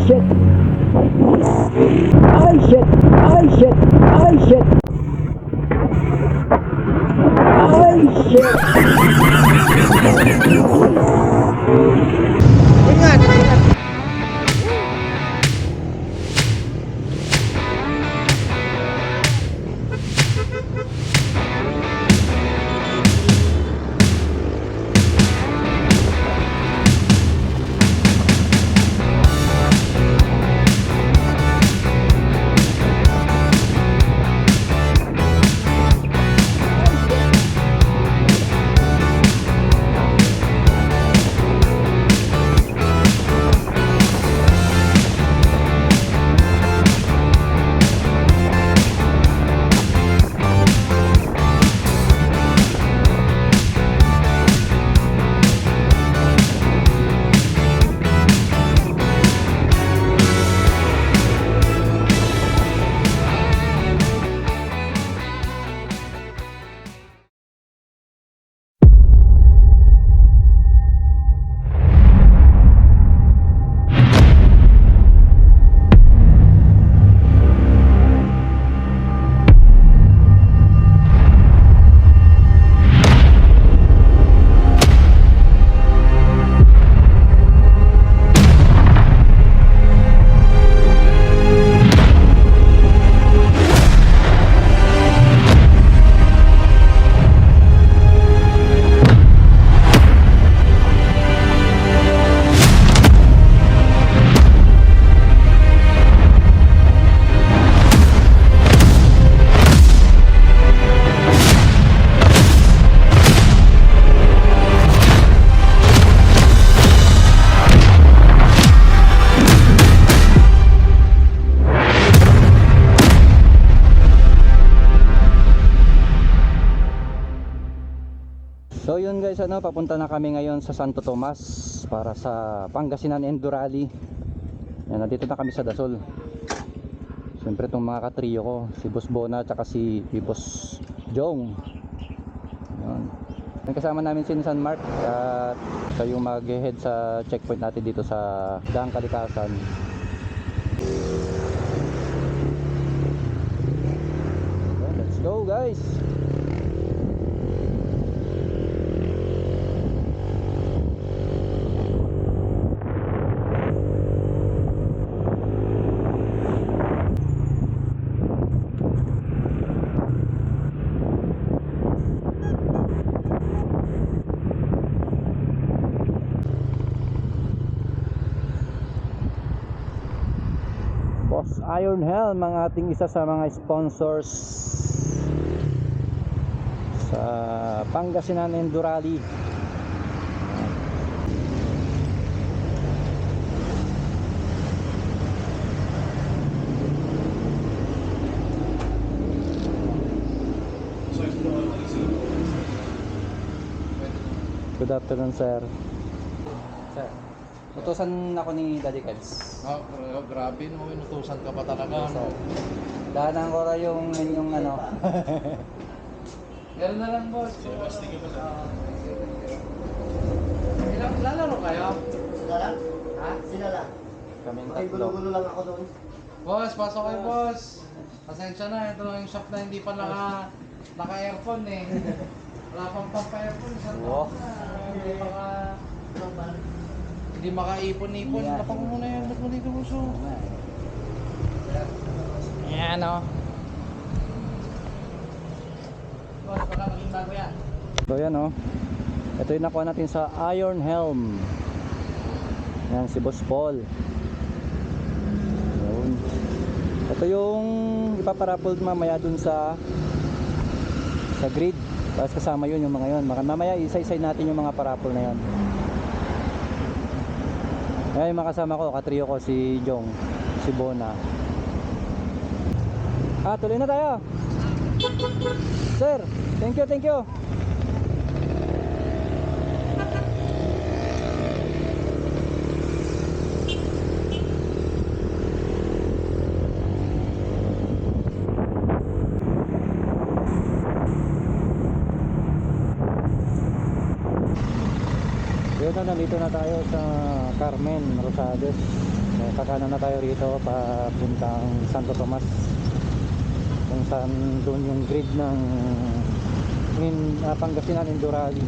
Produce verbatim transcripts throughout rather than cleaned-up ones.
Shit! Ay, shit! Ay, shit! Ay, shit! Ay, shit! Ingat! Ingat! So yun guys, ano, papunta na kami ngayon sa Santo Tomas para sa Pangasinan Endurally. Yan, nandito na kami sa Dasol. Siyempre, itong mga katrio ko, si Boss Bona tsaka si, si Boss Jong. Yun. Ang kasama namin si San Mark at siya yung mag-head sa checkpoint natin dito sa Daang Kalikasan. Let's go, guys! Boss Iron Helm ang ating isa sa mga sponsors sa Pangasinan Endurally. Good afternoon, sir. Sir, utusan ako ni Daddy Kels. Oh, gra-, grabe no, inutusan ka pa talaga, no? Sir, daanan ko ra yung inyong ano. Meron na lang, boss. Sige, boss. Thank you po, sir. Ah, ilang, lalaro kayo? Sila lang? Ha? Sila lang. Kaming tatlo. Makigulo-gulo lang ako doon. Boss, pasok kayo, boss. Pasensya na, ito lang yung shop na hindi pa naka, naka-aircon eh. Wala pang pampa-aircon, isang taon na. Hindi maka-, hindi makaipon-ipon. Yan. Tapos mo na yan, ba't mo dito, boss, oh? Ayan, oh. Boss, baka maging bago yan. So, yan, oh. Ito yung nakuha natin sa Iron Helm. Yan, si Boss Paul. Yun. Ito yung ipaparaffle mamaya dun sa, sa grid. Tapos kasama yun yung mga yun. Maka-, mamaya isa-isay natin yung mga paraffle na yun. Ayan yung mga kasama ko, katrio ko, si Jong, si Bona. Ah, tuloy na tayo. Sir, thank you, thank you. Yun na, nandito na tayo sa Carmen Rosales. Eh, kakana na tayo rito, papuntang Santo Tomas, kung saan doon yung grid ng Min-, ah, Pangasinan Indo Rally.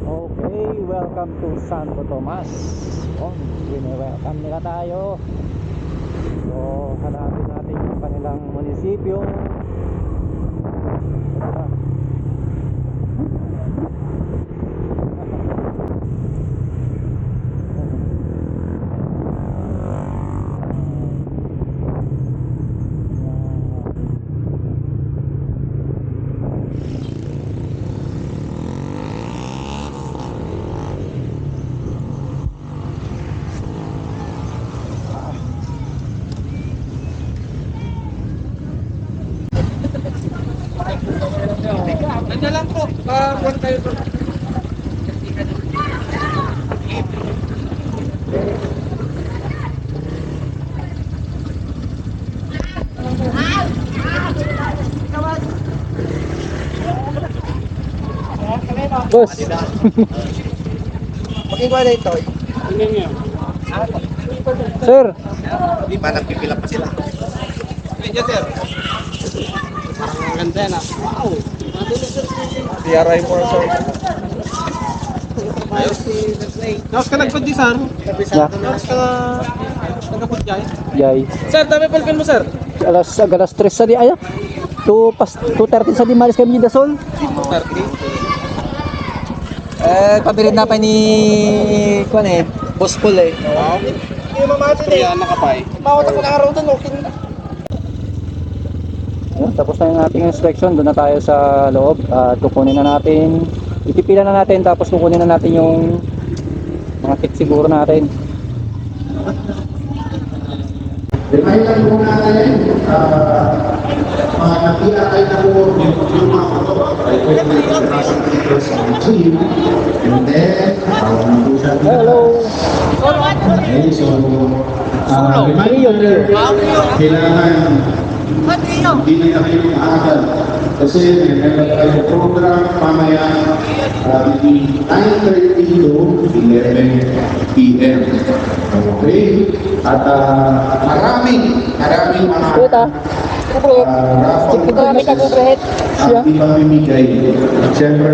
Okay, welcome to Santo Tomas. Oh, wini-welcome nila tayo. So, hanapin natin yung kanilang munisipyo. Nandiyan lang po. Ah, kuwan tayo po. Boss. Pakikuha na ito. Sir. Di ba nagpipila pa sila? Medyo, sir. Parang maganda yan, ah. Wow. T R I four, sir. Ayos. Tapos ka nagpad di, sir? Yeah. Tapos ka, nagkapot, guys. Jay. Sir, dami pa mo, sir. Alas, ag alas tres sa di, ay, ah. Two pas, two thirty sa di, malis kami di Dasol. Two thirty. Eh, pabirin na pa ni, kuwan eh, Boss Paul eh. Oo. Hindi mamati na eh. Kaya nakapay. Mawat ako na araw doon, okay na. Ayun, tapos na yung ating inspection. Doon na tayo sa loob. At kukunin na natin, ipipila na natin, tapos kukunin na natin yung mga kit siguro natin. Reminder po natin, ah, mga nakilakay na po yung, yung mga motor, ay pwede na yung traffic dito sa gym. And then, ah, ano po siya? Hello. Okay, so, ah, reminder, kailangan hindi na kayo maagal. Kasi may meron tayo program mamaya, ah, between nine thirty to eleven P M. Okay? At, ah, maraming, maraming mga, Wait, ah. ah, raffle Check ko, may prizes kagusto, eh. ang Siya. ipamimigay. Siyempre,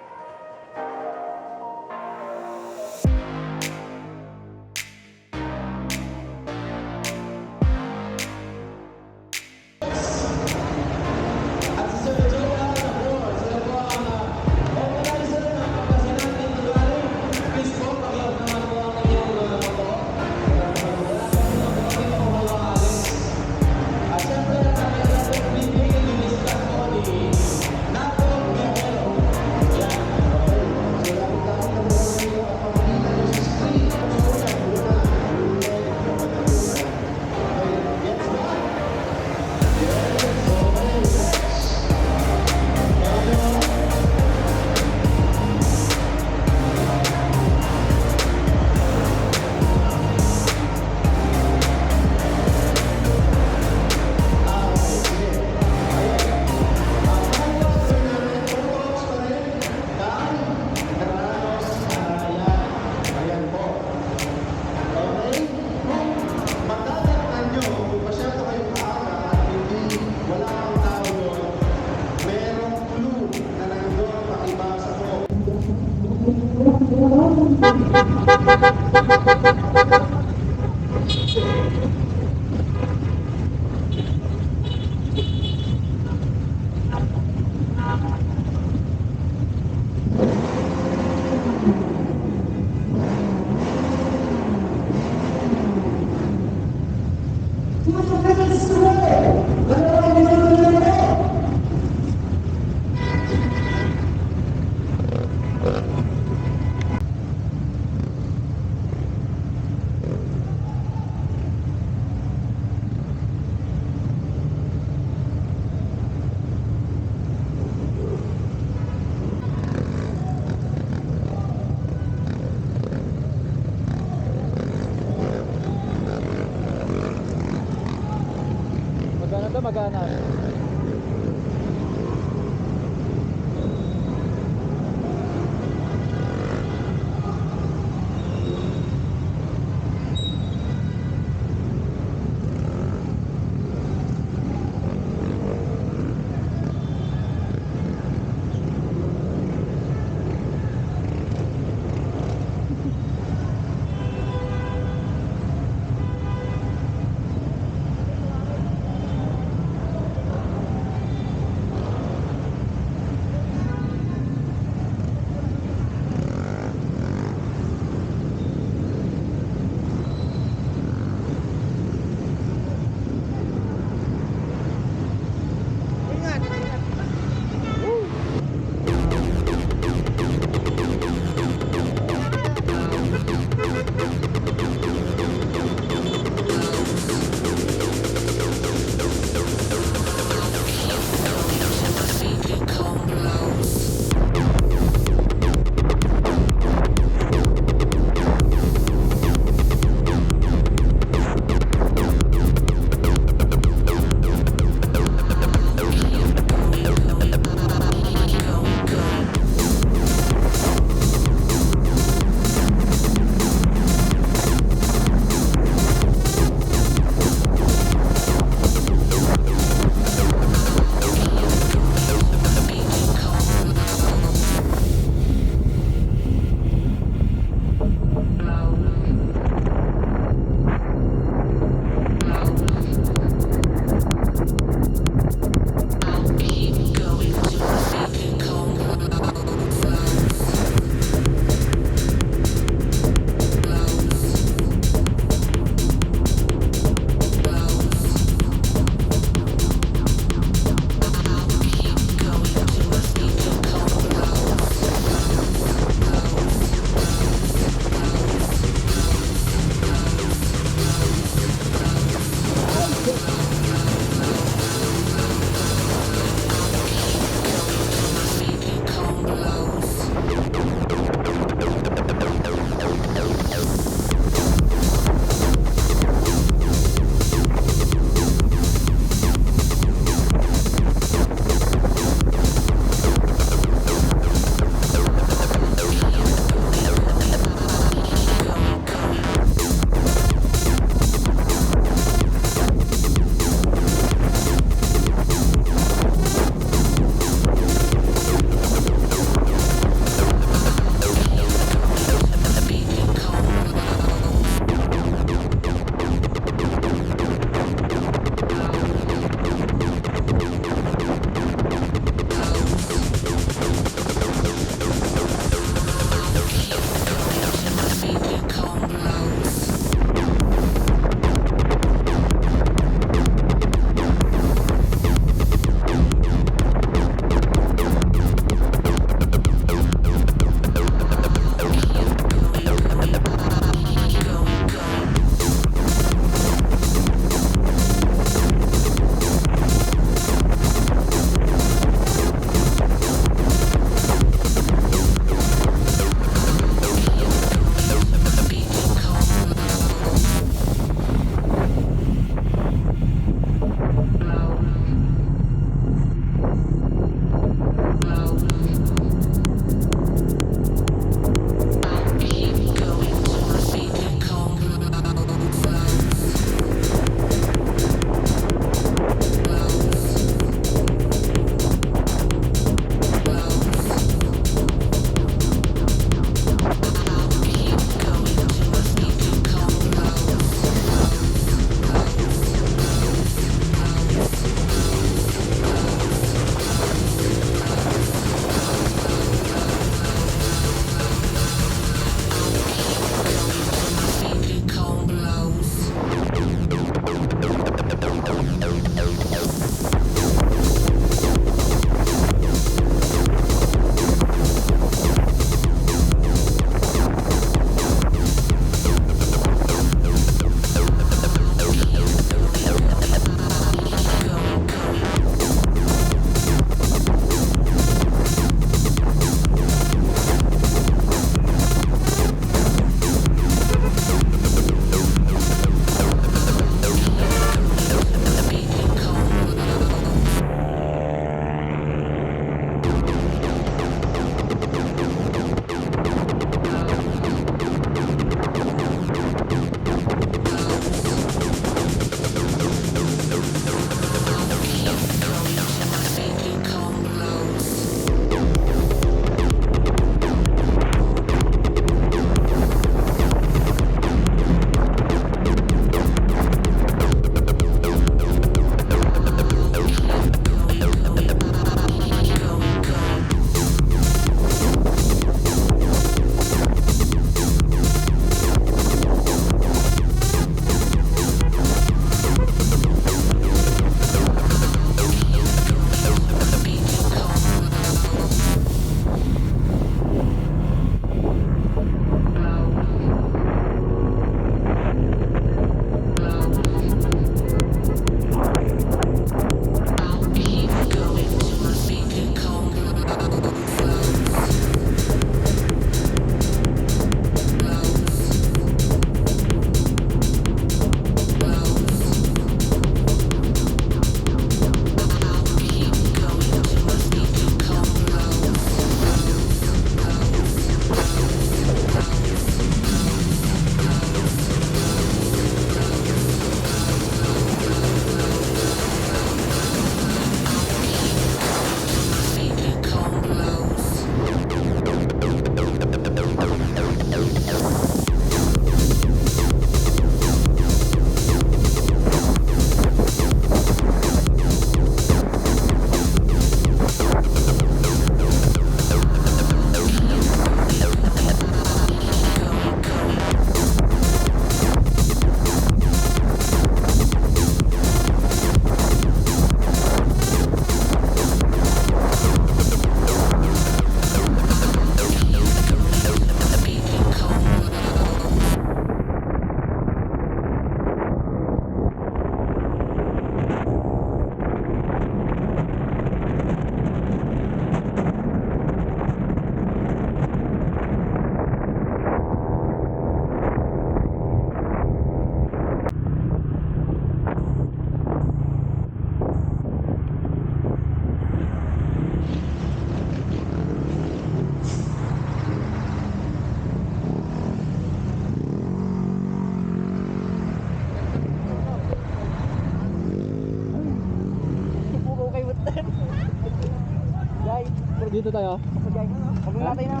Dito tayo. Pagkakay, pagkakatay na.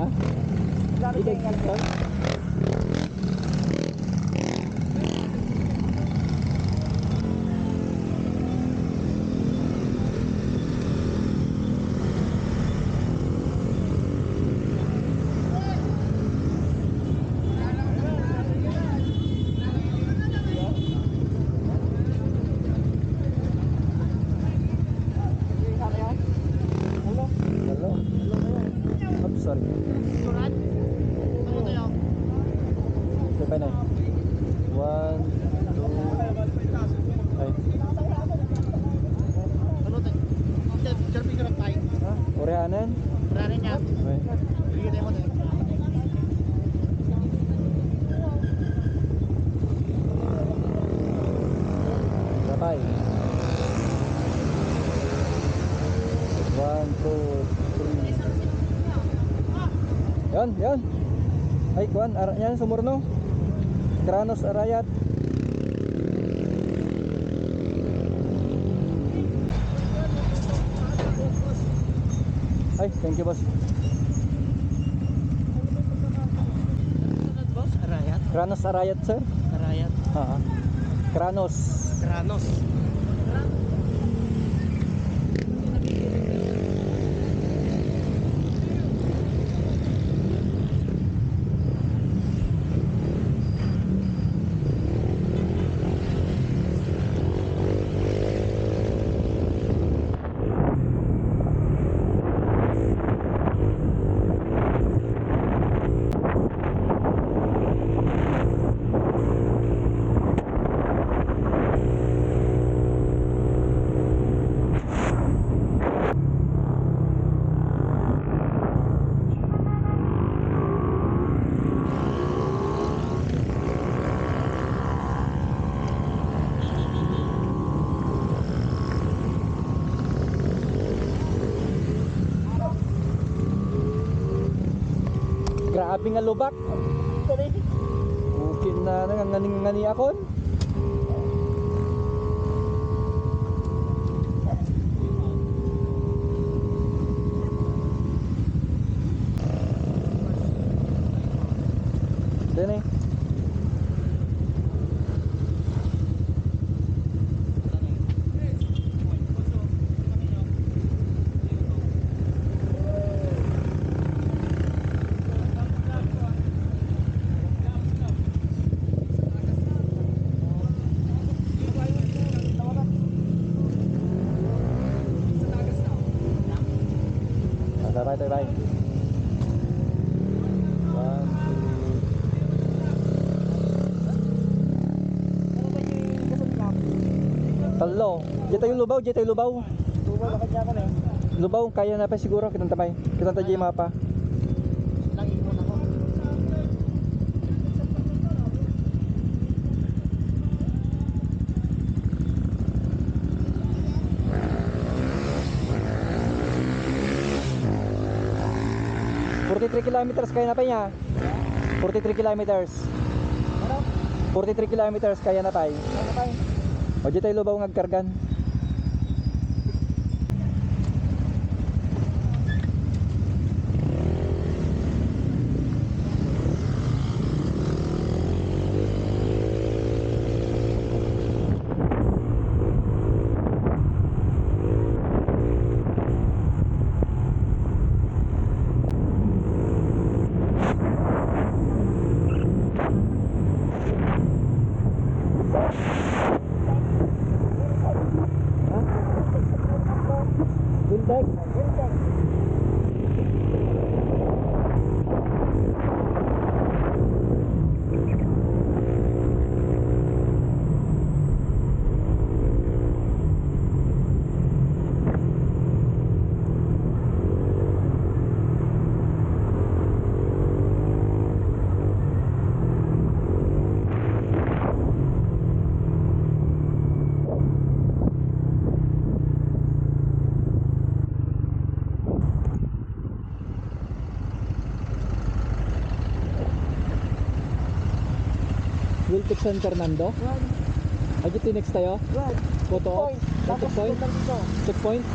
Ha? Pagkakatay Ibig. Yan. Hello. Oops, sorry. Ito pa na. One, two. Ay. Ano tayo? Picture, picture ang tayo. Ha? Orianan? Orianan niya. Okay. Bigyan tayo mo tayo. Sabay. One, two, three. Yan, yan. Ay, kuan, ara-, yan, sumurno. Granos Arayat. Ay, thank you, boss. Ano, boss? Arayat? Granos Arayat, sir. Arayat. Ah, Granos. Granos. Grabe nga lubak. Bukid na, na, ngani, ngani akon. Yan eh. Ah, sabay, sabay. One, two. Talo. Diyan tayo lubaw, diyan tayo lubaw. Lubaw, kaya na pa siguro, kitang tamay. Kitang tayo yung mapa. Forty-three kilometers kaya na pa niya. Forty-three kilometers. Ano? Forty-three kilometers kaya na, pay. Kaya na, pay. O, di tayo lubaw ng agkargan. Ha? Vintex? Wiltec San Fernando? Wan. Ay, dito yung next tayo? Wan. Koto? Checkpoint. Ah, tapos checkpoint? Checkpoint?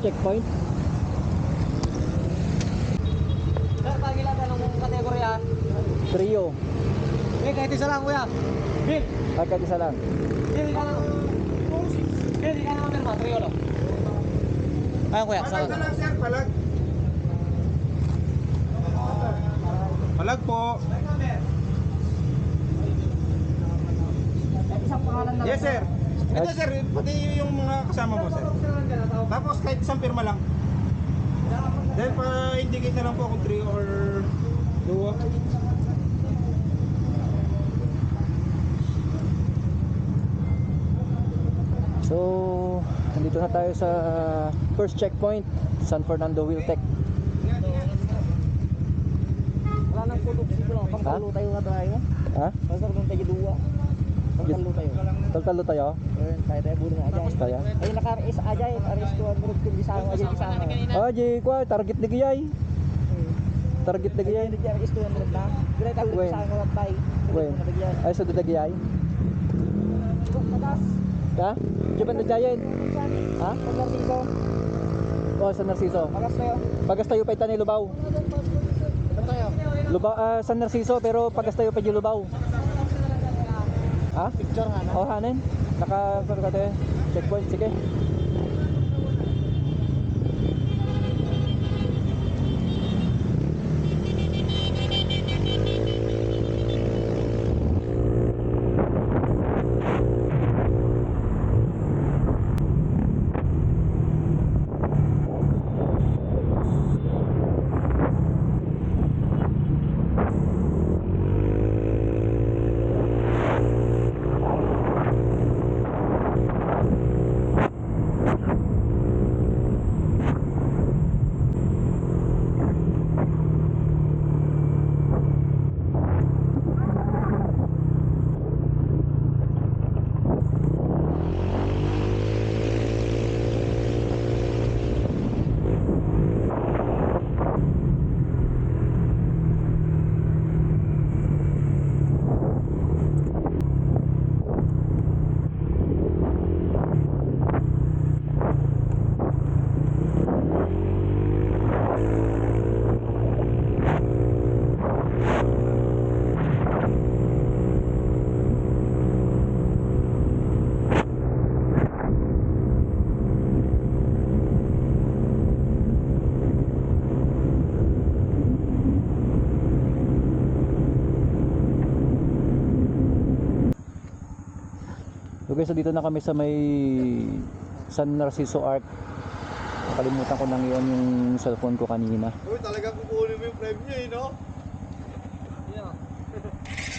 Checkpoint. Sir, pagila ka ng kategorya. Trio. Eh, kahit isa lang, kuya. Bill. Ah, kahit isa lang. Bill, ikaw lang. Bill, ikaw lang, pirma. Trio lang. Ayun, kuya. Palag na lang, sir. Palag. Palag po. Yes, sir. Ito, sir, pati yung mga kasama mo, sir. Tapos kahit isang pirma lang. Dahil pa-indicate na lang po kung three or two. So, nandito na tayo sa first checkpoint, San Fernando Wheeltech. Wala nang photo, siguro. Pangkalo tayo nga tayo. Ha? Pangkalo tayo dua. Pangkalo tayo. Pangkalo tayo? Ayun, tayo tayo, bulo na, ajay. Basta yan? Ay, naka-R S, ajay. R S two hundred, kung bisa mo, ajay, bisa mo. Ah, di ko, target ni Giyay. Target na ganyan. Hindi R S two hundred na. Dire tayo Wen. Sa mga pay. Wen. Ay, sa Dudagiyay? Pagas. Ha? Diyan ba na Giant? Ha? San Narciso. Oh, San Narciso. Pagas tayo. Pagas tayo pa itan ni Lubao. Saan tayo? Lubao, ah, San Narciso, pero pagas tayo pa di Lubao. Ha? Picture nga na. Oh, hanen. Naka, ano ka, te? Checkpoint, sige. Okay, so dito na kami sa may San Narciso Arc. Nakalimutan ko nang iwan yung cellphone ko kanina. Uy, talagang kukunin mo yung premyo eh, no?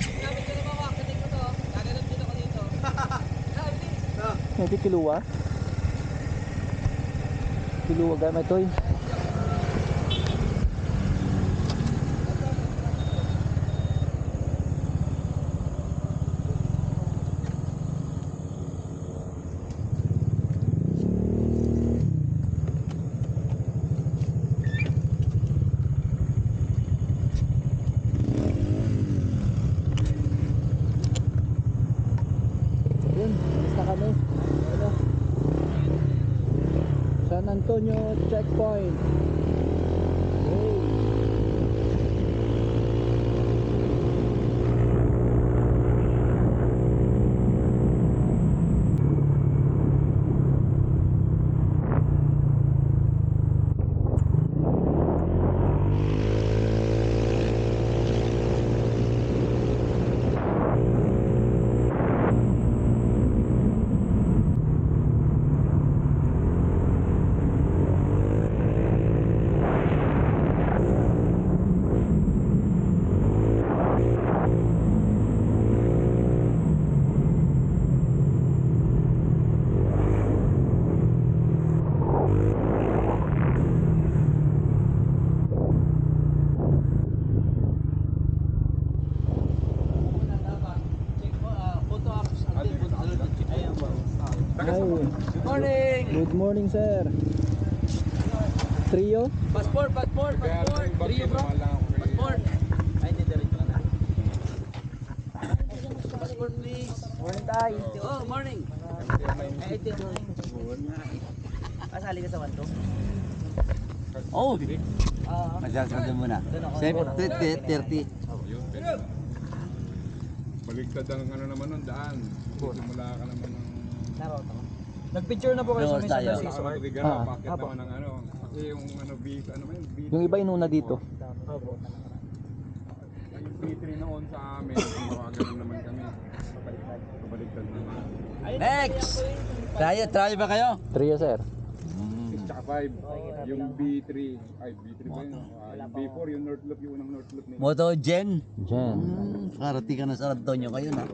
Ginamit ko na ba ako? Kating ko to. Gaganap din ako dito. Sabi, ah. Hindi kiluwa. Kiluwa gamit to eh. Yun, alis na kami. Ano? San Antonio Checkpoint. Yay. Hi. Good morning. Good morning, sir. Trio? Passport, passport, passport. Trio, bro. Passport. Ay, di, diretso ka na. Passport, please. Morning, tay. Oh, morning. Ay, ito yung Ah, sali ka sa one two? Oh! Ah, masyasado mo na. Doon ako. Siyempre, thirty. Yun, pwede. Baligtad ang ano naman nun, daan. Simula ka naman ng Narota ko. Nagpicture na po kayo sa Doon may tayo. Sunday Season. Ano, Rigara, Ah. bakit Apo. naman ang ano? Kasi yung ano, B, ano ba yun? B three. Yung iba inuna dito. Opo. Yung B three noon sa amin, gumagano naman kami. Pabaliktad naman. Next! Tayo, tayo ba kayo? Trio, sir. Six tsaka five. Yung B three, ay, B three ba yun? Ah, yung B four, yung North Loop, yung unang North Loop nila. Moto Gen? Gen. Hmm, karating ka na San Antonio kayo na.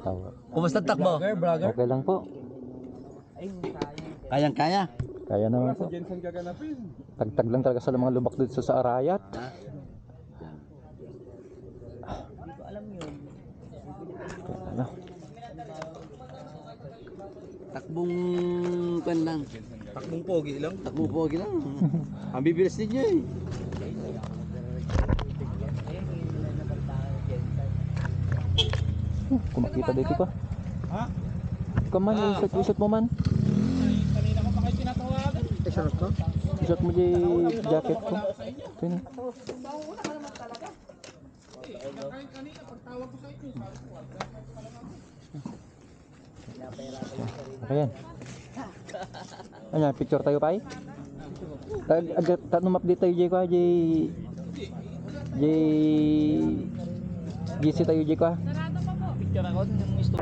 Tama. Kumusta takbo? Vlogger, vlogger. Okay lang po. Kayang-kaya? Kaya naman Wala sa po. Jensen gaganapin. Tagtag lang talaga sa mga lubak dito sa Arayat. Ha? Ano? Takbong kan lang. Takbong pogi lang. Takbong pogi lang. Ang bibilis ninyo eh. Kung makita dito pa. Ha? Ikaw man, Ah. isot, isot mo man. Kanina ko pa kayo tinatawagan. Isot mo di jacket ko. Ito yun. Ayan. Ayan, picture tayo, pay. Tag, ag-, tanong update tayo, Jay, ko, Jay, Jay, G C tayo, Jay, ko. Picture ako, yung gusto.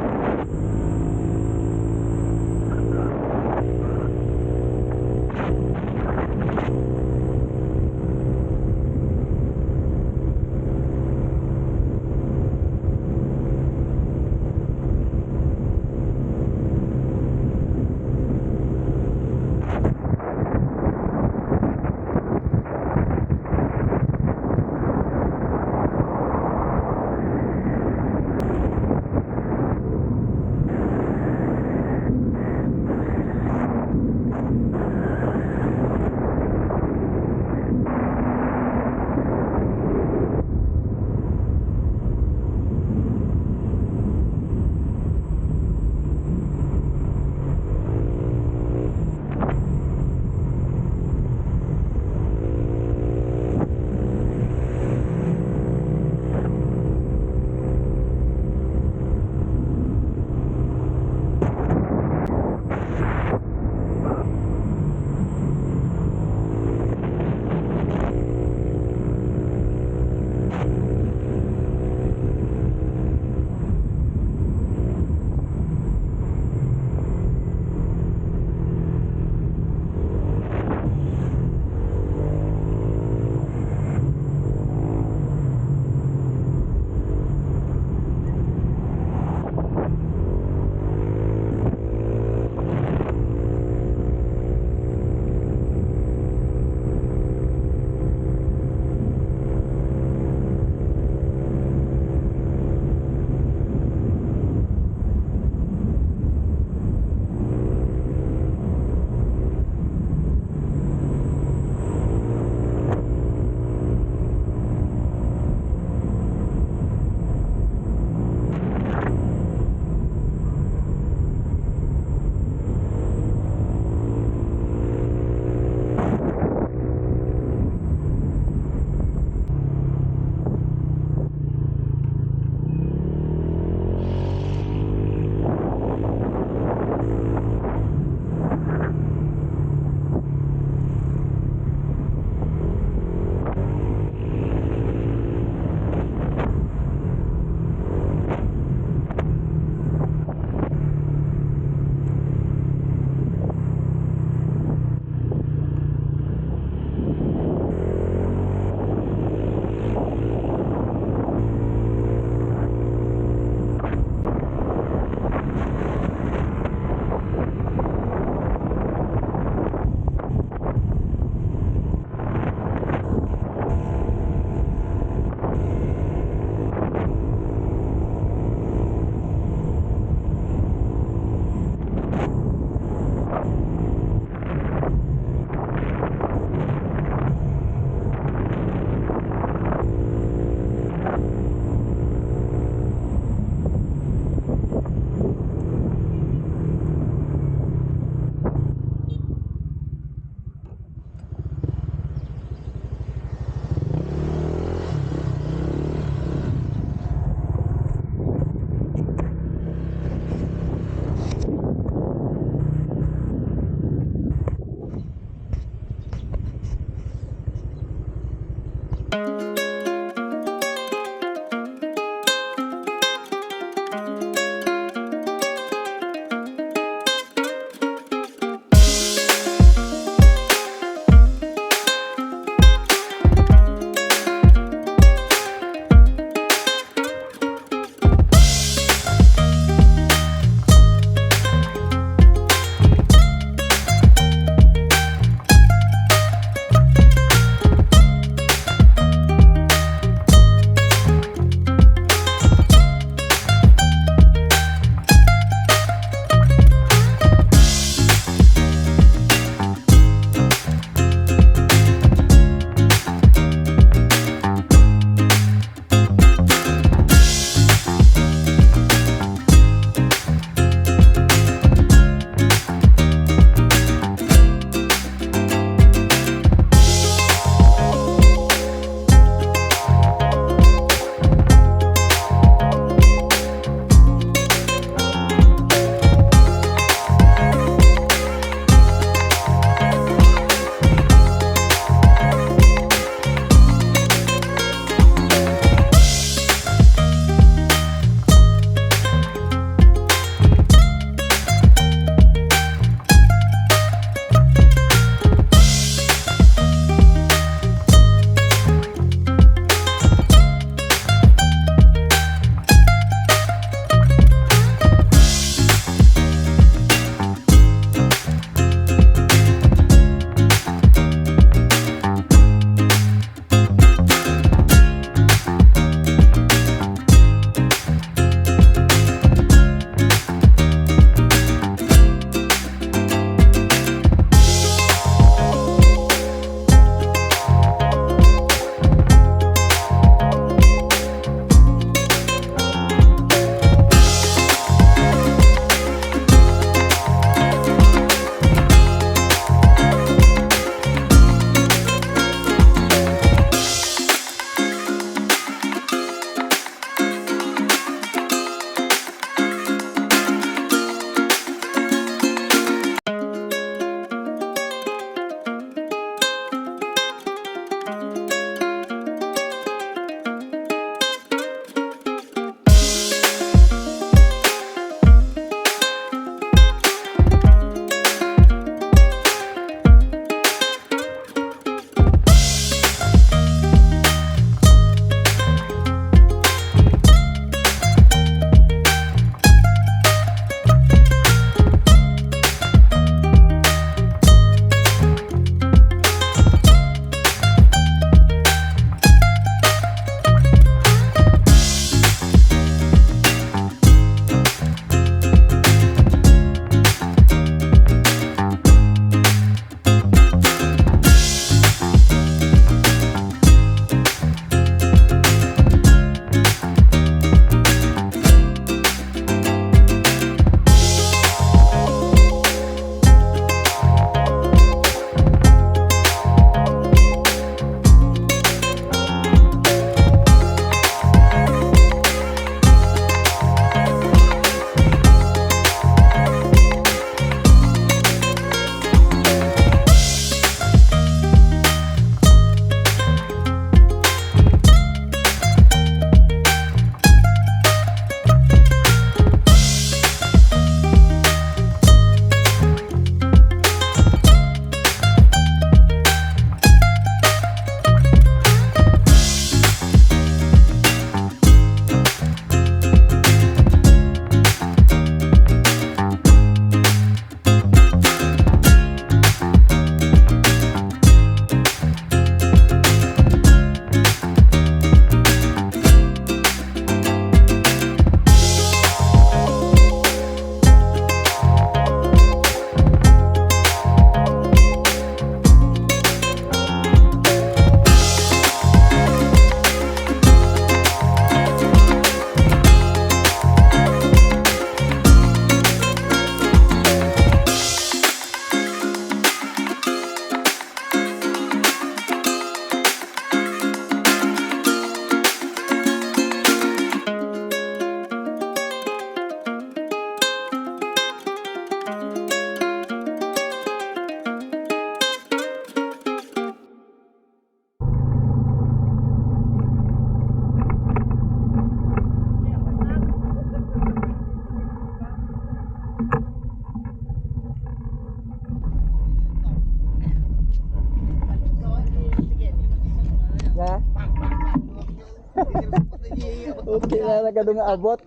Okay na, nagkadunga abot.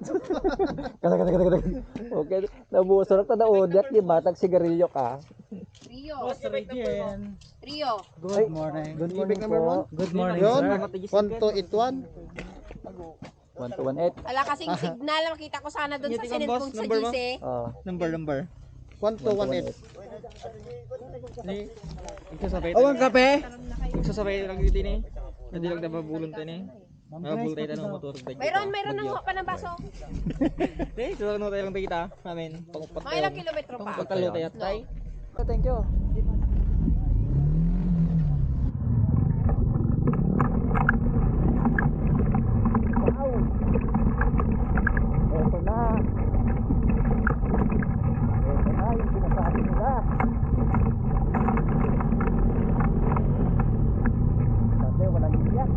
Kada, kada, kada, kada. Okay, nabusorok ta na, o, diak di matag sigarilyo ka. Rio. Boss Regine. Rio. Ay, good morning. Good morning po. Good morning, sir. One two eight one. One two one eight. Ala kasing signal, makita ko sana doon sa sinend kong sa G C. Oh. Number, number. One two one eight. Ni, igsasabay. Awan kape? Igsasabay lang dito ni. Hindi lang dapat bulong tayo ni. Ma'am Grace, pati daw. Mayroon, mayroon ng pa ng baso. Eh, so ano tayo lang kita? Amin. Mga ilang kilometro pa? Pagkalo tayo, tay. Oh, thank you. Wow! Ito na. Ito na yung sinasabi nila. Sabi, walang iyak.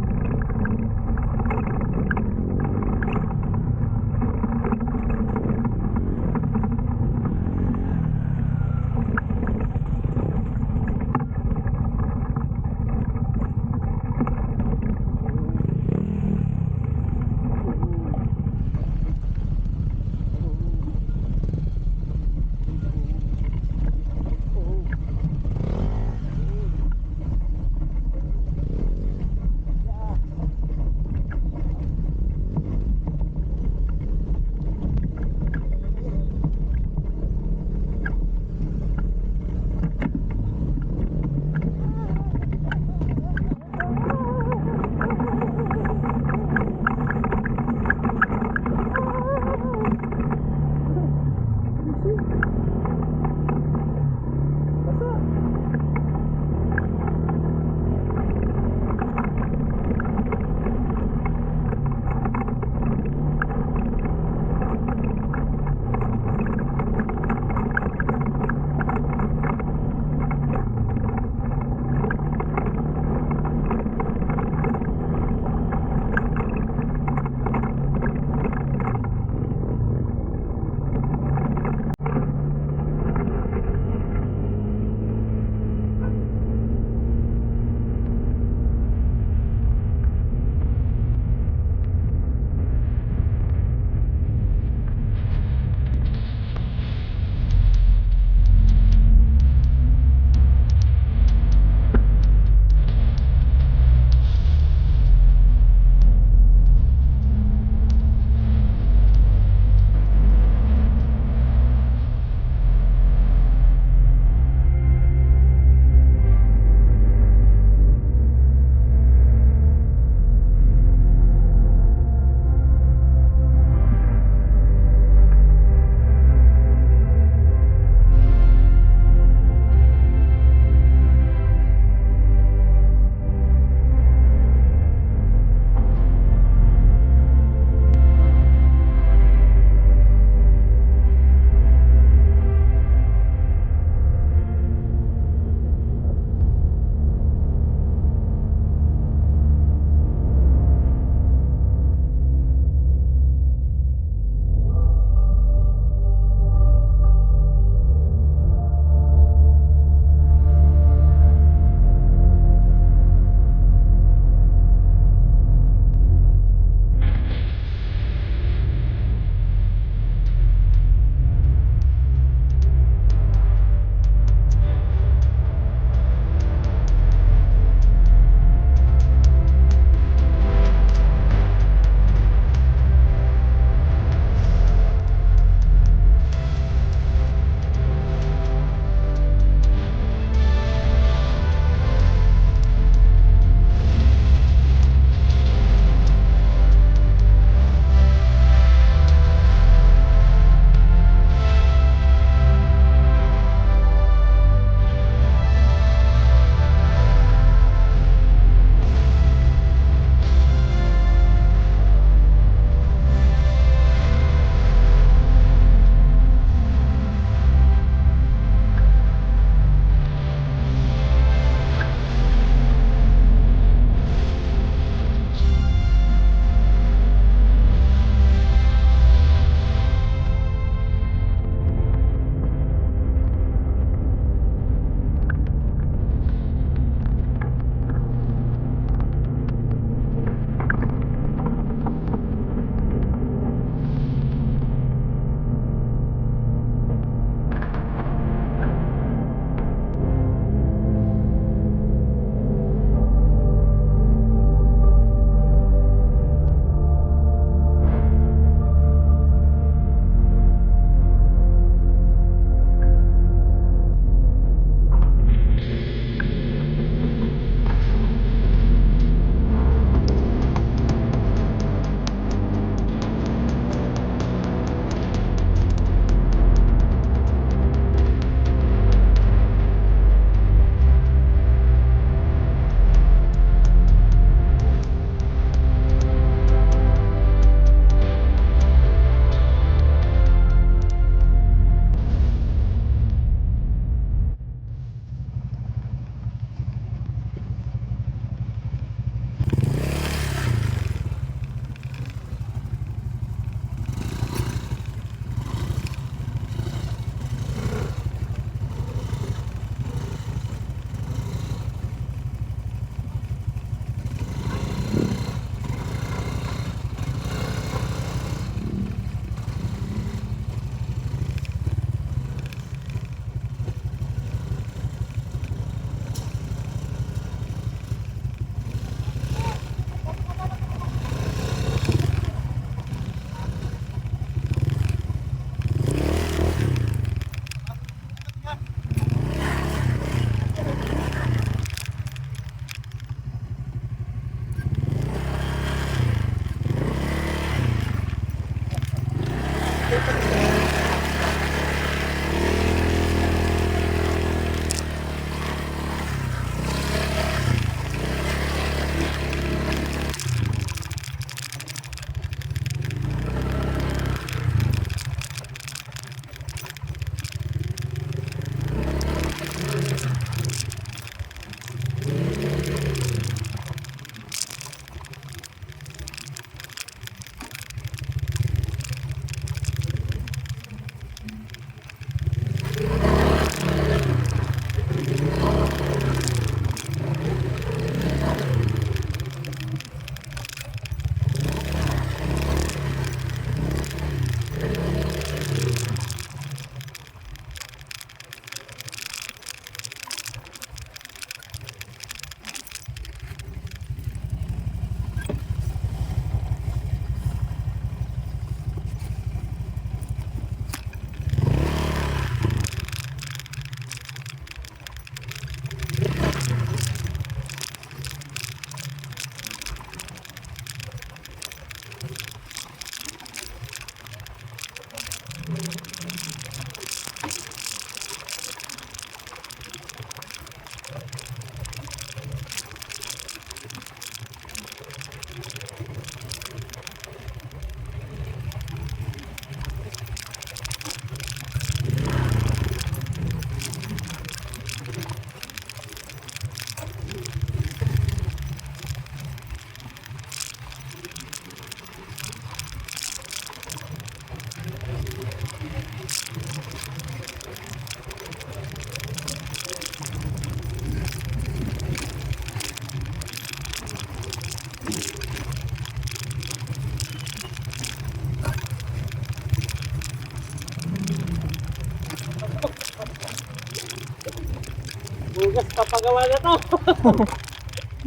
Papagawa na to.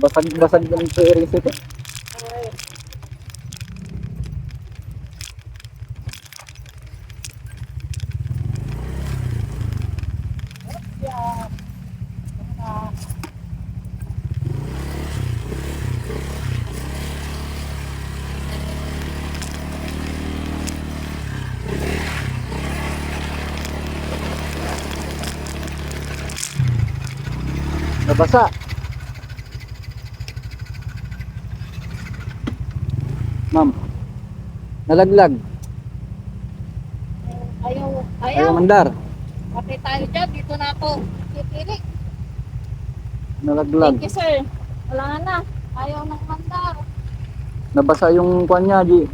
Basag-basag ng bearings ito. Nabasa. Ma'am, nalaglag. Ayaw, ayaw. Ayaw mandar. Patay tayo dyan. Dito na ako titili. Nalaglag. Thank you, sir. Wala na. Ayaw nang mandar. Nabasa yung kwan niya, di,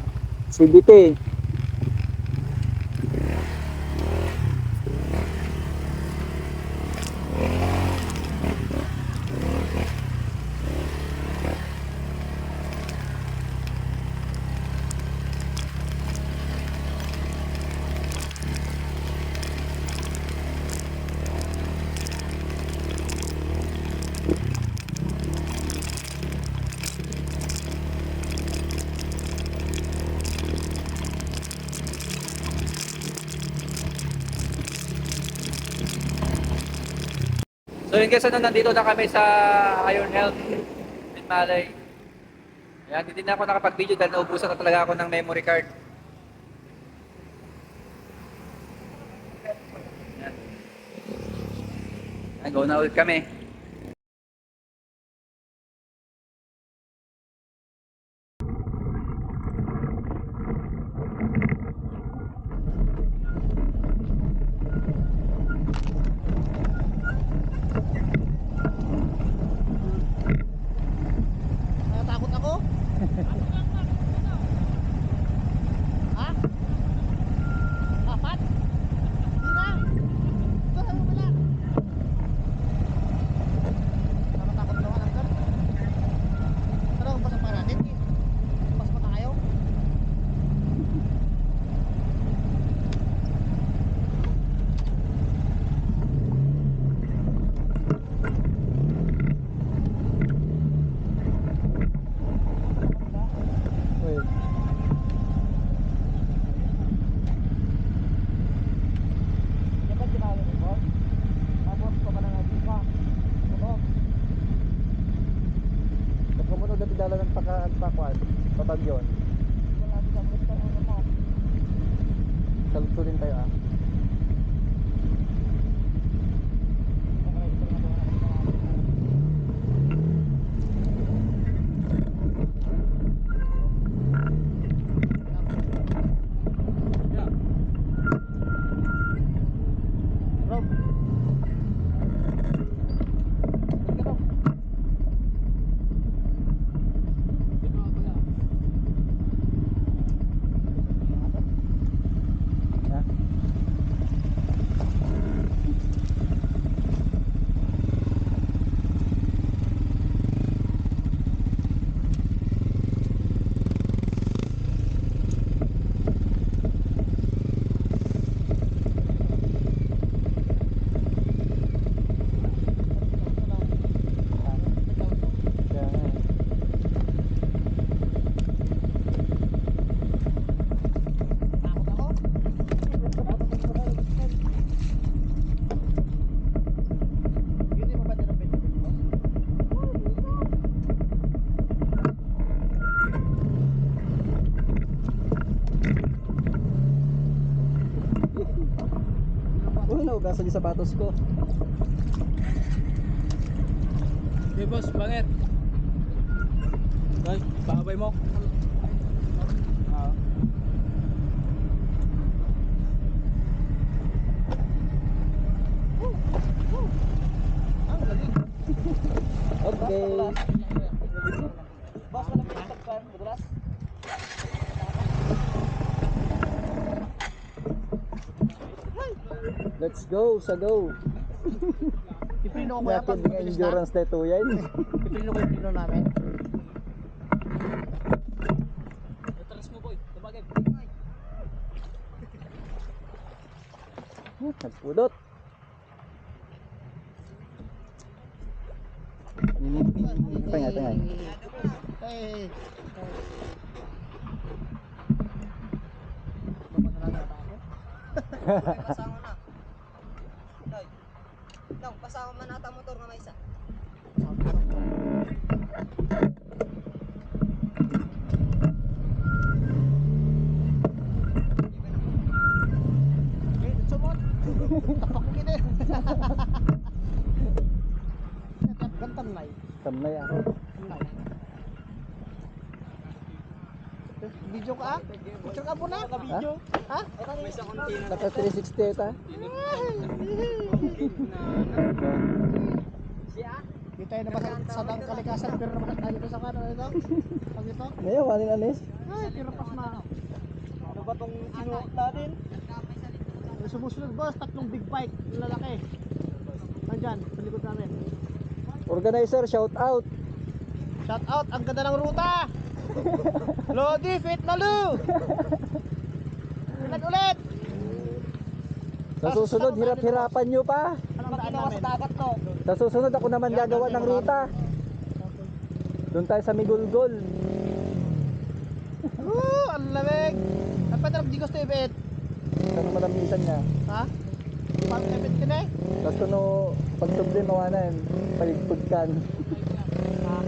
C V T. So yun guys, ano, nandito na kami sa Iron Helm in Malay. Ayan, hindi na ako nakapag-video dahil naubusan na talaga ako ng memory card. Ayan. Ayan, go na ulit kami. Natatakot ako. Ha? Apat? Hindi na. Ito, ano pala? Nakatakot naman ang car. Pero ang pasapara, hindi. Mas matayo. Uy. Dapat kinawin mo. Tapos, papanangabi ka. Ano? Ba't mo muna dati dala ng paka-, pakuan? Pabagyon. Wala, di ka mo. Salsulin tayo, ah. Uy, naugasan yung sapatos ko. Hey, boss, bakit? Ay, paabay mo. Ah. Ang galing. Okay. Boss, walang pinatagpan, madulas. Let's go, sa go. Iprino ko yan pag mabilis na. Endurance na ito yan. Iprino ko yung preno namin. Atras mo, boy. Tumagay. Nagpudot. Ayan. Hey. Baba na lang yata ako. May kasama na. Tay. Lang, pasama man ata motor nga may isa. Eh, sumot. Tapak ko kini. Gantan na eh. Tamlay ako. Video ka, ah? Picture ka muna? Ha? Ha? Naka three sixty ata. Di tayo nabasa sa dang kalikasan, pero nabasa tayo sa kano ito. Pag ito. Ngayon, wala na, Nis. Ay, pero pas na. Ano ba tong sinuot natin? Sumusunod, boss, tatlong big bike, lalaki. Nandyan, sa likod namin. Organizer, shout out. Shout out, ang ganda ng ruta. Lodi, fit na Lu. Ulit, ulit. Sa susunod, hirap-hirapan nyo pa. Anong daan namin? Sa susunod, ako naman gagawa ng ruta. Doon tayo sa Migulgol. Woo! Ang lamig! Ang panarap di gusto ibit. Ano malamisan niya? Ha? Parang ibit ka na eh. Basta no, pag problema, wala yan. Paligpag kan. Ha?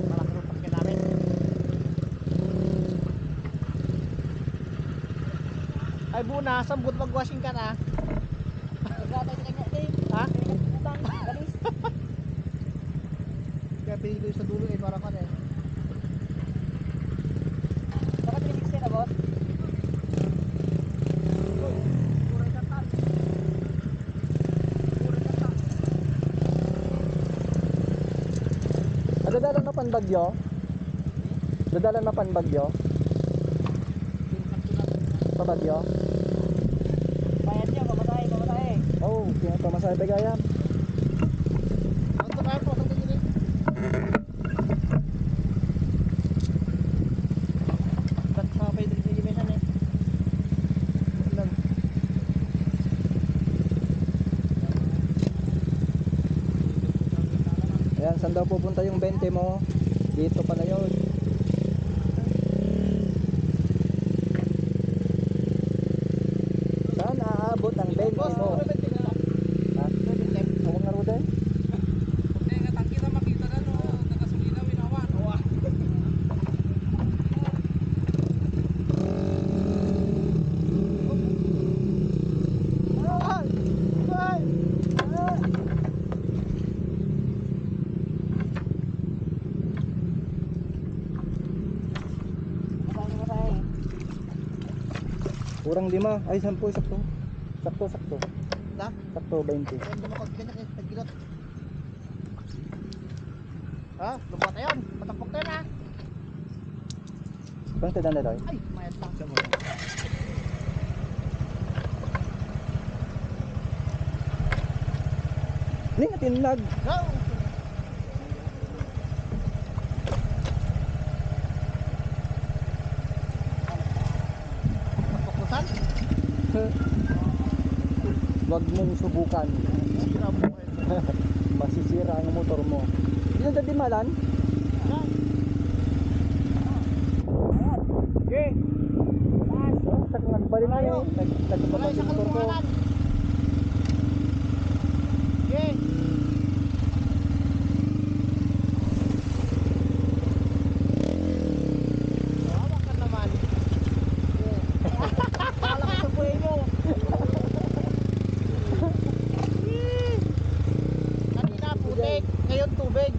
Malaki ang pagkinamit. Ay, buo na, sambot mag-washing ka na. Nagkatay sa kanya, eh. Ha? Utang, galis. Kaya pinili ko yung sa dulo eh, para kan eh. Saka three sixty na, boss? Nadadalan mo pan bagyo? Dadalan mo pan bagyo? Pa bagyo? Bayad niya, pamasahe, pamasahe. Oo, kaya pamasahe pa gaya. Ang tagal po, ang tagal. Ba't mga pwede sa imesan eh? Lang. Ayan, saan daw pupunta yung bente mo? Dito pala yun. Saan aabot ang bente mo? Ha? Huwag nga ruda eh. Hindi, nga tangki na makita na, no? Nakasulina, winawan. Kurang lima. Ay, sampu, sakto. Sakto, sakto. Na? Sakto, bainte. Ayun, dumakot ka na, eh, tagilot. Ha? Lubuan tayo. Patapok tayo na. Bang tayo na, Roy? Ay, mayat lang. Ning, atin lag. Go! Papukutan? Wag mong subukan. Sira mo eh. Masisira ang motor mo. Dito sa Dimalan? Okay. Sa kangan pa rin eh. Tag-, tag-, Wala sa motor ko. Kalungkuanan. Okay. Kawawa ka naman. Wala ka sa buhay mo. Kanina, putik. Ngayon, tubig.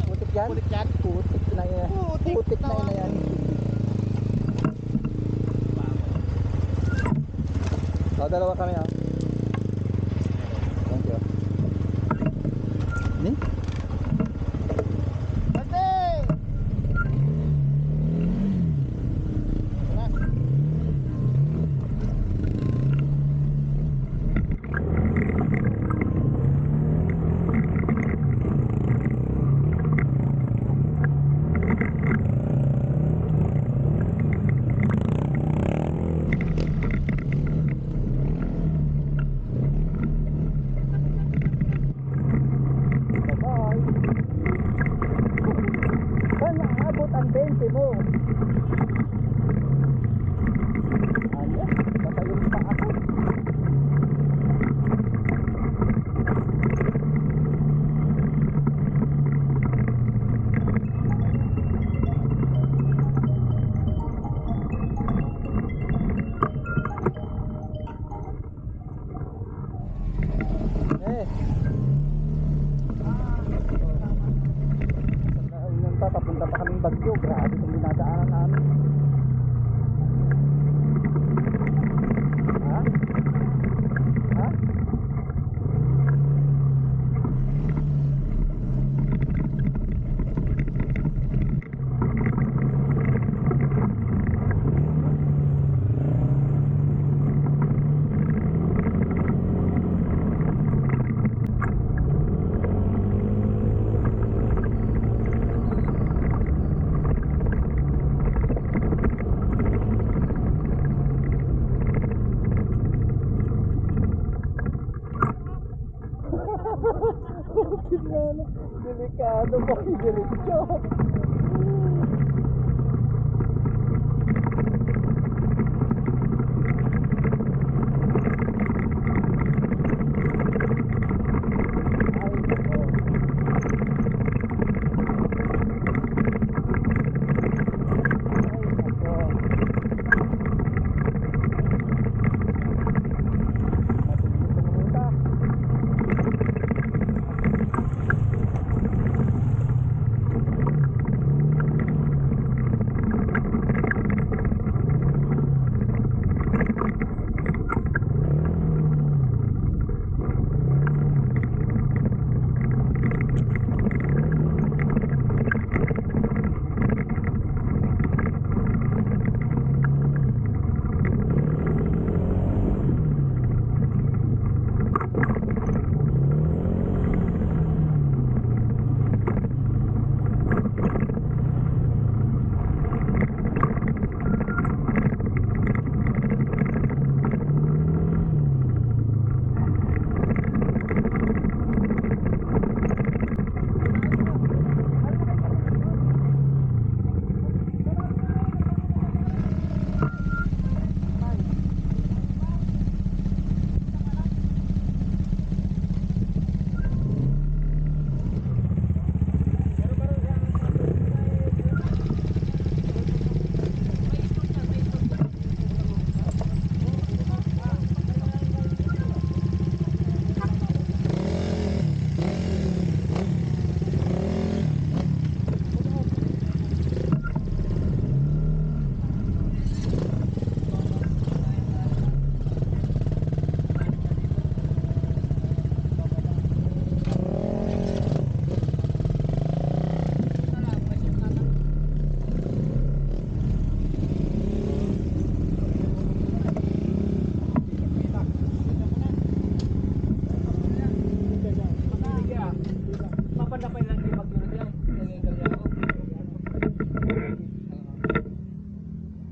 Putik yan? Putik yan? Putik na yan. Putik na yan. Dadalawa kami, ah. Thank you. Ni? Ate! Papunta pa kaming Baguio, grabe itong dinadaanan namin. Ha? Ha? Delikado pa, diretso. Ay, nako. Ay, nako. Matindi tong ruta.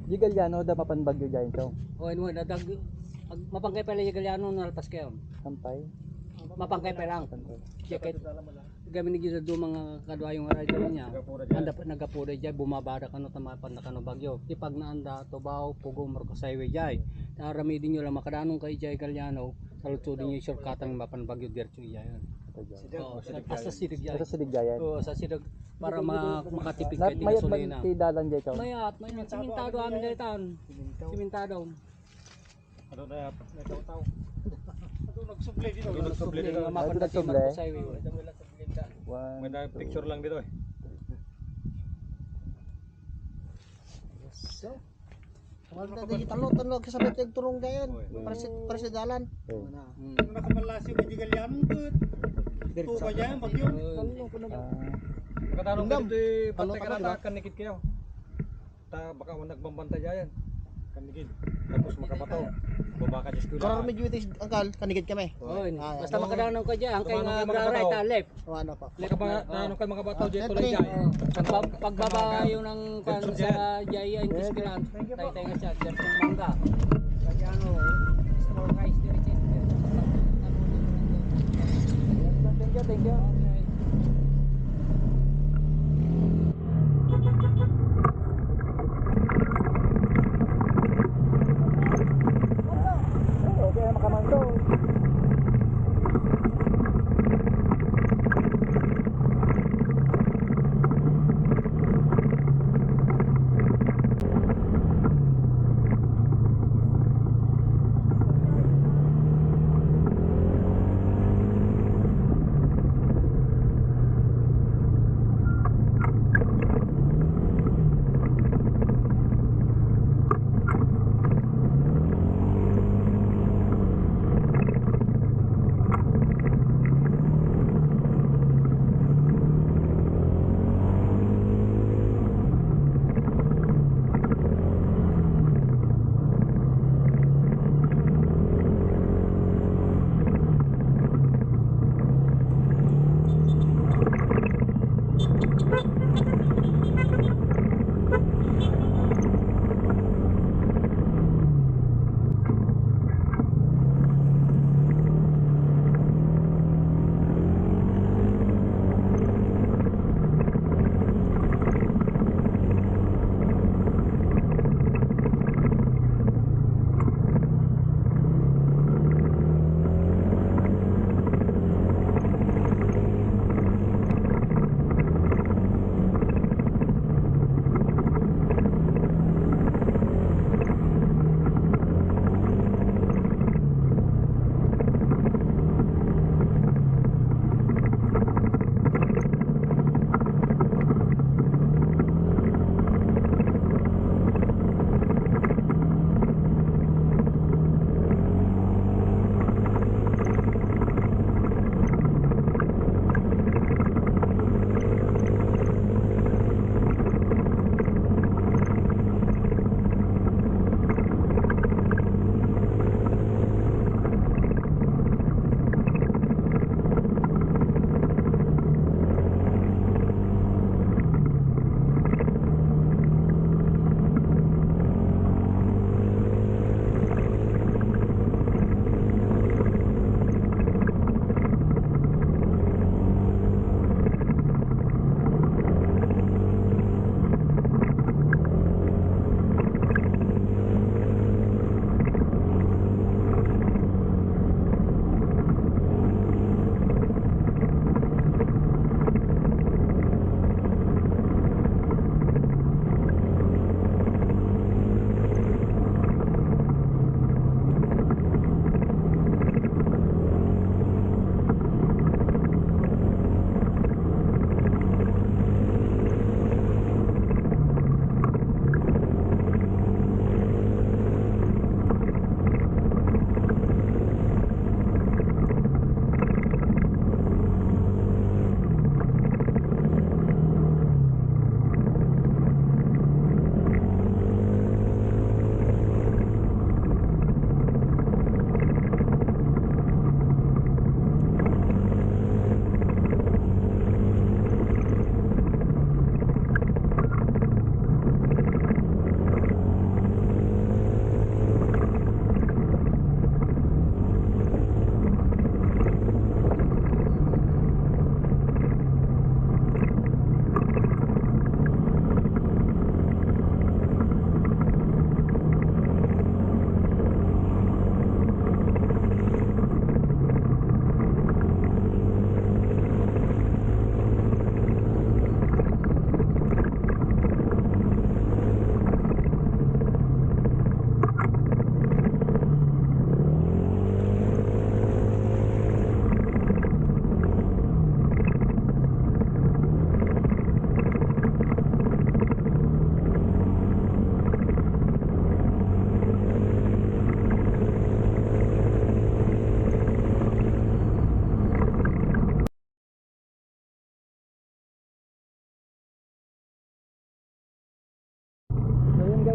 Di Galiano da mapanbagyo dyan, Chong? O, ano, nadag-, ag-, mapangkay pala di Galiano, nalpas kayo. Sampay? Mapangkay pa lang. Sampay. Check it. Kami ni Giza Dumang, ah, kadwa yung rider niya. Nagapo da dyan. Anda pa, nagapo da dyan, bumaba da kano, tama pa na kano bagyo. Ipag na anda, Tubao, Pugong, Marcos Highway dyan. Aramidin nyo lang, makadanon kayo dyan, Galiano, saludsodin nyo yung shortcut ang mapanbagyo, diretso iya yun. Ito dyan. Oo, sa, sa Silig dyan. Sa Silig dyan. Oo, sa Silig, para ma-, makatipid kayo, mayat gasolina. Mayat dalan dyan, Chong? Mayat, mayat. Simintado amin dyan, tan. Simintado. Simintado. Ano na yata? May taw-taw. Ano nagsubli dito? Ano nagsubli dito? Ano nagsubli? One, two. May na picture lang dito eh. So, wala na di talo, talo, kasabay tayo turong gayon. Oy. Para si, para si dalan. Oy. Ano na? Hmm. Ano na kamalasi ko di Galiano, tut? Diretso. Tuba dyan, bagyo. Oy. Ah. Pagkatalo ko dito eh, patay ka na, kanikit kayo. Ta baka wala nagbabantay dyan. Kanigid. Tapos makabato. Baba ka dyan sa eskwela. Para medyo itis, angkal, kanigid kami. Oy, ah, basta makadanon ka dyan, angkay nga agraray ta left. O, ano po? Left na. Makaba-, ano ka, makabato dyan, tulay dyan. Pagbaba yun ng, kan, sa dyan, yung eskwela. Thank you po. Tay-tay nga siya, dyan yung mangga. Kaya ano, store rice, dyan, dyan. Thank you, thank you. Okay.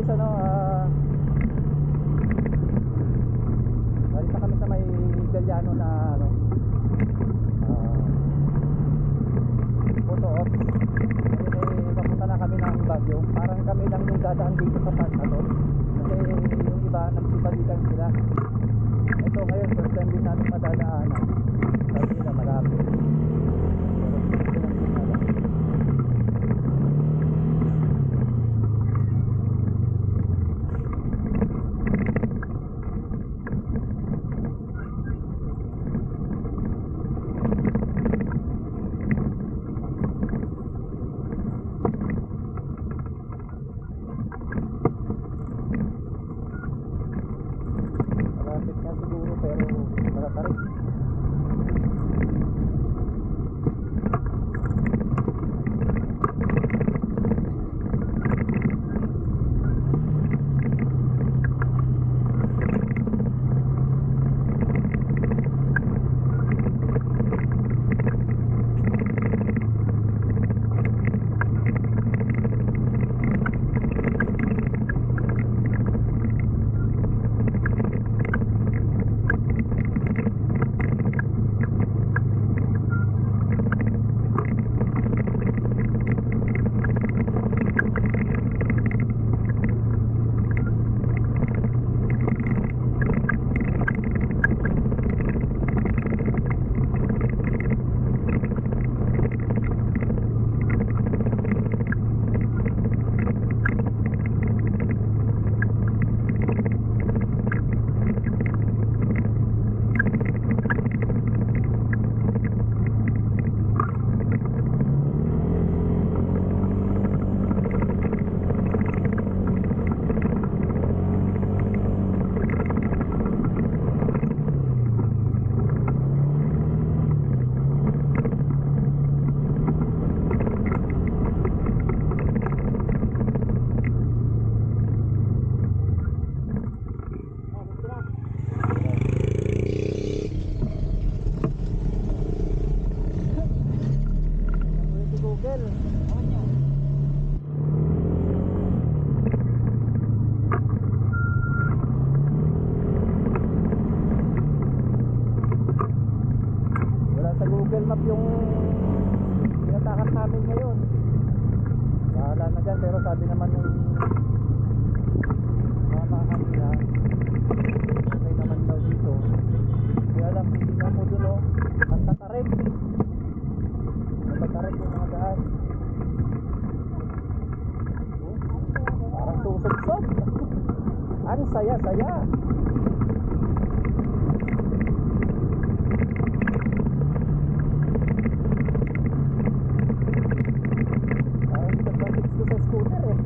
Ano, ah, galing pa kami sa may Galiano na, ano, ah, photo ops. Ngayon, eh, papunta na kami ng Baguio. Parang kami lang yung dadaan dito sa part na to. Kasi yung iba, nagsibalikan sila. Ito ngayon, first time din namin madadaanan. Sabi nila, malapit. Pero, malapit nga siguro, pero nakatarik. Google. Wala sa Google Map yung pinatakas namin ngayon. Bahala na dyan, pero sabi naman ng mama kanina, okay naman daw dito. Kaya lang, titignan mo dun, oh, ang tatarik. Ang tatarik yung mga daan. Parang susubsob. Ang saya-saya. Parang sa traffic ko sa scooter eh.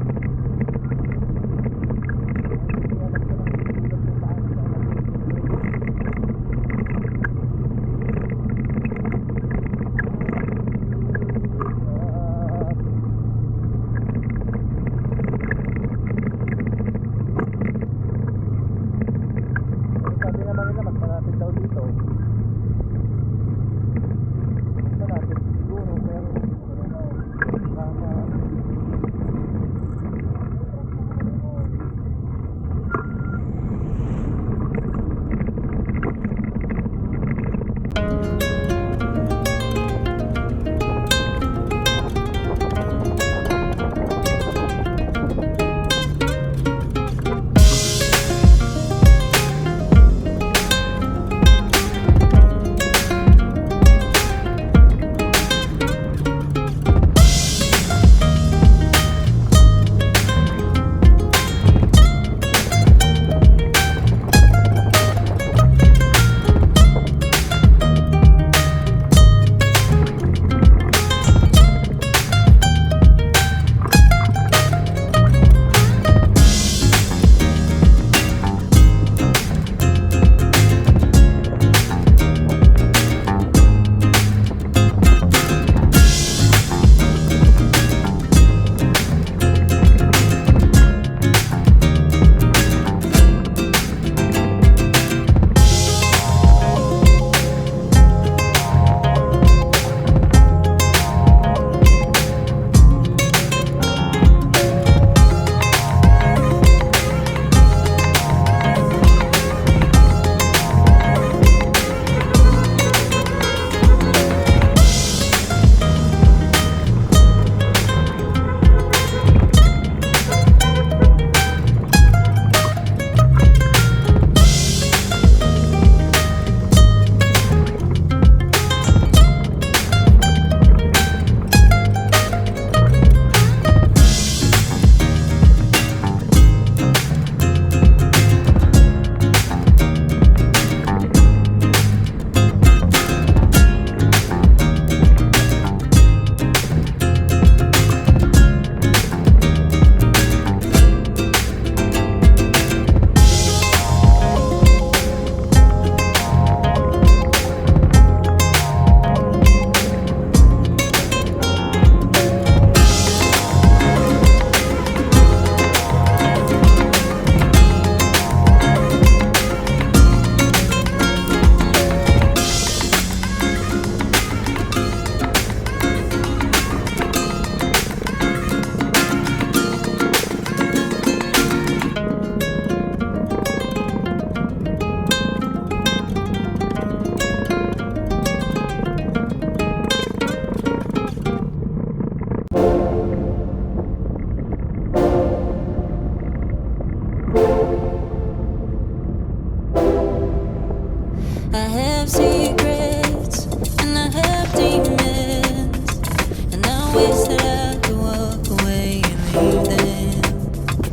Wish that I could walk away and leave them.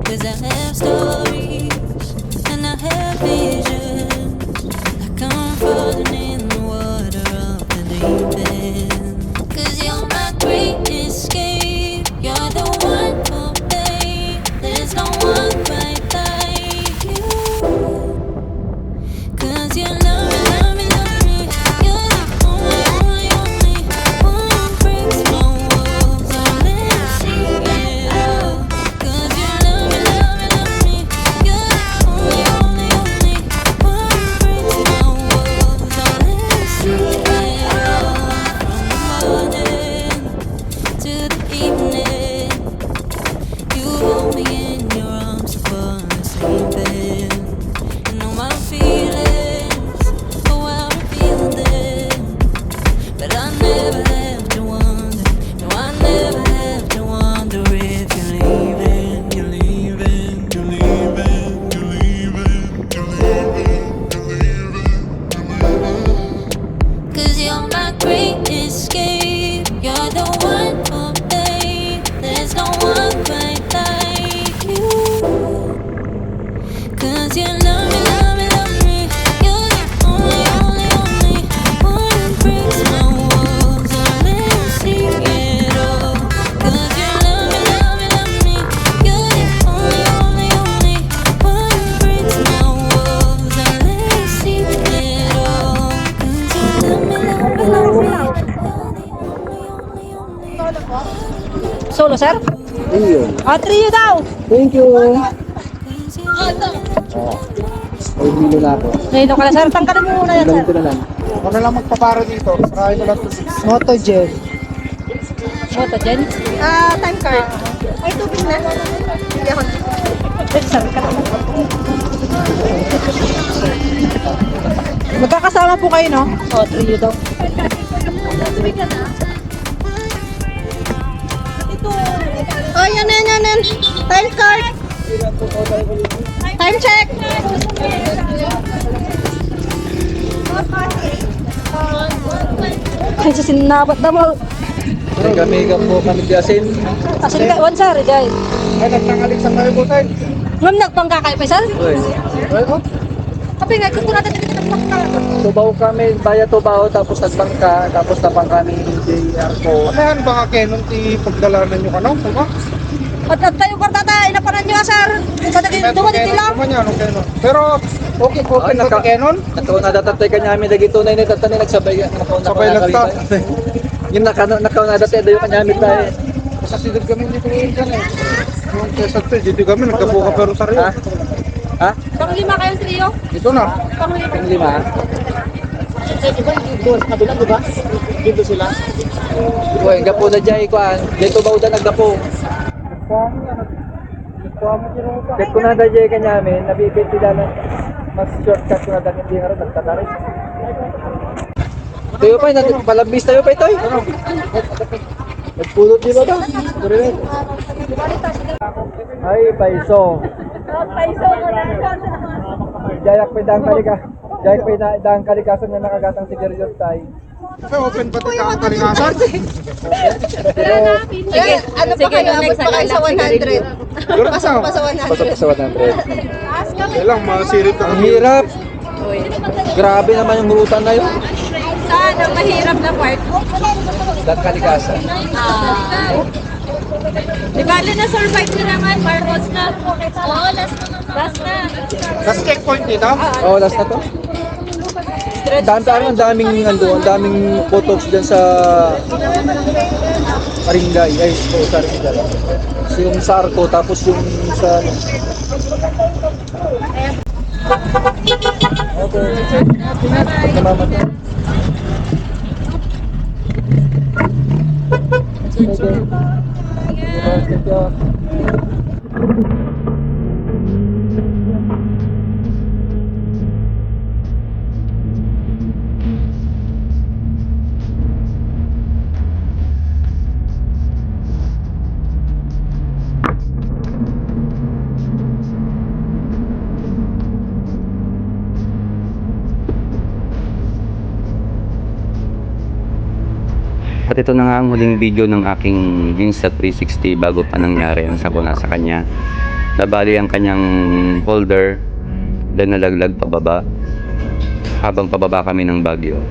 'Cause I have stories and I have visions. Like I'm floating in the water of the deep end. 'Cause you're my great escape. You're the one for me. There's no one quite like you. 'Cause you love me, love me, love me. You're the only, only, only one who breaks my walls. I'll never see it all. 'Cause you love me, love me, love me. You're the only, only, only one who breaks my walls. I'll never see it all. From the morning to the evening, you hold me in your arms before I'm sleeping. And all my feelings, oh, I reveal them. But I never have to wonder, no, I never have to wonder if you're leaving, you're leaving, you're leaving, you're leaving, you're leaving, you're leaving, you're leaving. 'Cause you're my great escape. You're the one for me. There's no one quite like you. 'Cause you love me, love me, love me. You're the only, only, only one who breaks my walls. I'll never see it all. 'Cause you love me, love me, love me. You're the only, only, only one who breaks my walls. I'll never see it all. 'Cause you love me, love me, love me. You're the only, only, only, only. Solo, sir? Trio. Ah, trio daw. Thank you. Oh. Ay, Milo na ako. Ngayon ka na, sir. Tanggalin mo muna yan, sir. Tanggalin ko na lang. Ako na lang magpaparo dito. Sarahin ko lang to. Moto Jen. Moto Jen? Ah, time card. Ay, tubig na. Hindi ako. Sir, sir, ka. Magkakasama po kayo, no? Oh, trio daw. Oh, yan, yan, yan, yan. Time card. Time check. Ay, sa sinabat na mo. Ay, kami ka po, kami di asin. Asin ka, wan, sir, jay. Ay, nagtangalik sa tayo po, sir. Ngam nagpangkakay pa, sir? Uy. Ay, oh. Kape nga, kukurada na kita. Tubao kami, baya Tubao, tapos nagbangka, tapos napang kami ni J R ko. Ano yan, baka Canon ti pagdalanan nyo ka, no? Tama? At, at tayo, kwarta ta, inapanan nyo, ah, sir. Sa daging Ay, duwa, okay, dito lang. Naman yan, okay, no? Pero, okay po, Ah, okay, naka-, Canon? Nakauna da tatay kanyami, dagito na ini, tatay nagsabay, nakauna Sabay ka lang na ta. Kami. Yung naka-, nakauna da tatay, dayo kanyami tayo. Sa sidad kami dito, yun, yan, eh. Yung kesa to, dito kami, nagkabuka pero sarili. Ha? Ha? Panglima kayong trio? Ito na. Panglima. Panglima. Sa iba, dito, sa kabila, di ba? Dito sila. Uy, gapo na dyan, ikuan. Dito ba uda naggapo? Check ko na da dyan kanyami, nabibit sila na mas shortcut ko na da, hindi nga rin, nagtatarik. Tayo pa, nag-, palabis tayo pa ito, eh. Nagpulot, di ba, to? Ay, paiso. Paiso ko na. Jayak pa daan kalika-, jayak pa da-, daan kalikasan na nakagatang sigarilyo tay. May open pa tayo ang kalikasan? Sige, ano pa sige, kayo? Abot pa kayo sa one hundred? Siguro Pasok kasama. Pa sa one hundred. Pasok sa one hundred. Kailang masirit na Ang kami. Hirap. Grabe naman yung hurutan na yun. Saan ang mahirap na part? Daan kalikasan. Ah. Di bale na-survive nyo naman, Marcos na. Oo, last na. Last na. Last checkpoint dito? Oo, last na to. Daan, ang daming, ano, ang daming potholes dyan sa Aringay. Ay, oo, sa Aringay. So, yung sa Arco, tapos yung sa, ano, Okay. Salamat. Sige. Thank you. At ito na nga ang huling video ng aking Insta three sixty bago pa nangyari ang sakuna sa kanya. Nabali ang kanyang holder, then nalaglag pababa habang pababa kami ng Baguio.